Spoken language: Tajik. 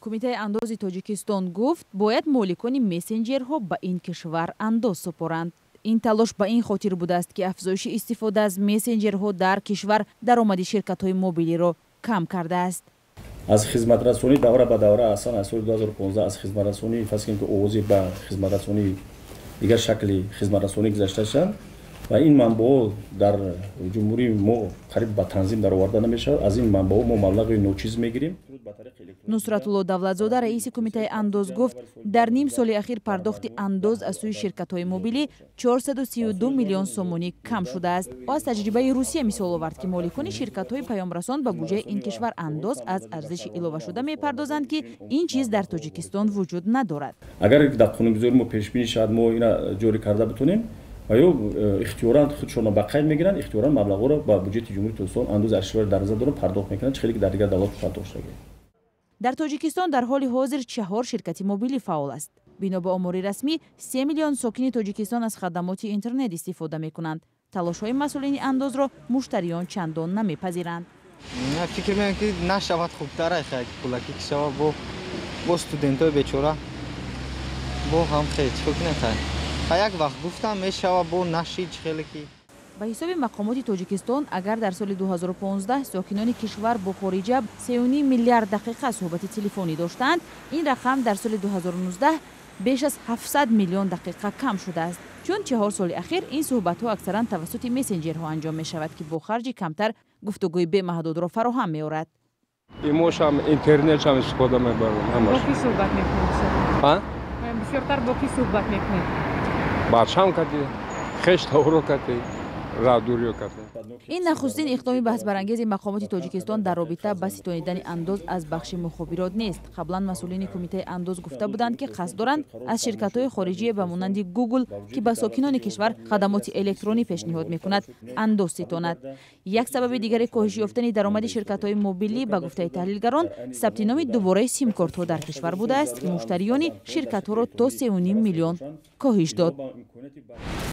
Кумитаи андози Тоҷикистон гуфт, бояд моликони мессенҷерҳо ба ин кишвар андоз супоранд. Ин талош ба ин хотир будааст, ки афзоиши истифода аз мессенҷерҳо дар кишвар даромади ширкатҳои мобилиро кам кардааст. Аз хизматрасонӣ давра ба давра, аслан аз соли 2015 аз хизматрасонии, фарз кунем, ки овозӣ ба хизматрасонии дигар шакли хизматрасонӣ гузашта шуданд ва ин манбаъҳо дар ҷумҳурии мо қариб ба танзим дароварда намешавад. Аз ин манбаъҳо мо маблағи ночиз мегирем. Нусратулло Давлатзода, раиси Кумитаи андоз, гуфт, дар ним соли ахир пардохти андоз аз сӯи ширкатҳои мобилӣ 432 миллион сомонӣ кам шудааст. Ӯ аз таҷрибаи Русия мисол овард, ки моликони ширкатҳои паёмрасон ба буҷаи ин кишвар андоз аз арзиши иловашуда мепардозанд, ки ин чиз дар Тоҷикистон вуҷуд надорад. Агар дар қонунгузорӣ мо пешбинӣ шавад, мо ина ҷорӣ карда битонем ва ё ихтиёран худшонро ба қайд мегиранд, ихтиёран маблағҳоро ба буҷети Ҷумҳурии Тоҷикистон, андози арзиши дар назар дорам, пардохт мекунанд, чӣ хеле ки дар дигар давлат пардохт шуда. Дар Тоҷикистон дар ҳоли ҳозир чаҳор ширкати мобилӣ фаъол аст. Бино ба омори расмӣ, 3 миллион сокини Тоҷикистон аз хадамоти интернет истифода мекунанд. Талошҳои масъулини андозро муштариён чандон намепазиранд. Фикр мекунам, ки нашавад, хубтар, пулакӣ ки шавад. Бо студентои бечора бо ҳам хел чӣ кунем? Хай, як вақт гуфтам, мешава, бо нашид, чӣ хеле ки. Ба ҳисоби мақомоти Тоҷикистон, агар дар соли 2015 сокинони кишвар бо хориҷа 3,5 миллиард дақиқа суҳбати телефонӣ доштанд, ин рақам дар соли 2019 беш аз 700 миллион дақиқа кам шудааст, чун 4 соли ахир ин суҳбатҳо аксаран тавассути мессенҷерҳо анҷом мешавад, ки бо харҷи камтар гуфтугӯи бемаҳдудро фароҳам меорад. Имошам, интернетшам истифода мебарам ҳамаш. Бо кӣ суҳбат мекунед? Бисёртар бо кӣ суҳбат мекунед? Бачам кати, хеш тавро кати, роҳдуриё кати. Ин нахустин иқдоми баҳсбарангези мақомоти Тоҷикистон дар робита ба ситонидани андоз аз бахши мухобирот нест. Қаблан масъулини Кумитаи андоз гуфта буданд, ки қасд доранд аз ширкатҳои хориҷие ба монанди Гугл, ки ба сокинони кишвар хадамоти электронӣ пешниҳод мекунад, андоз ситонад. Як сабаби дигари коҳиш ёфтани даромади ширкатҳои мобилӣ, ба гуфтаи таҳлилгарон, сабти номи дубораи симкортҳо дар кишвар будааст, ки муштариёни ширкатҳоро то 3,5 миллион коҳиш дод.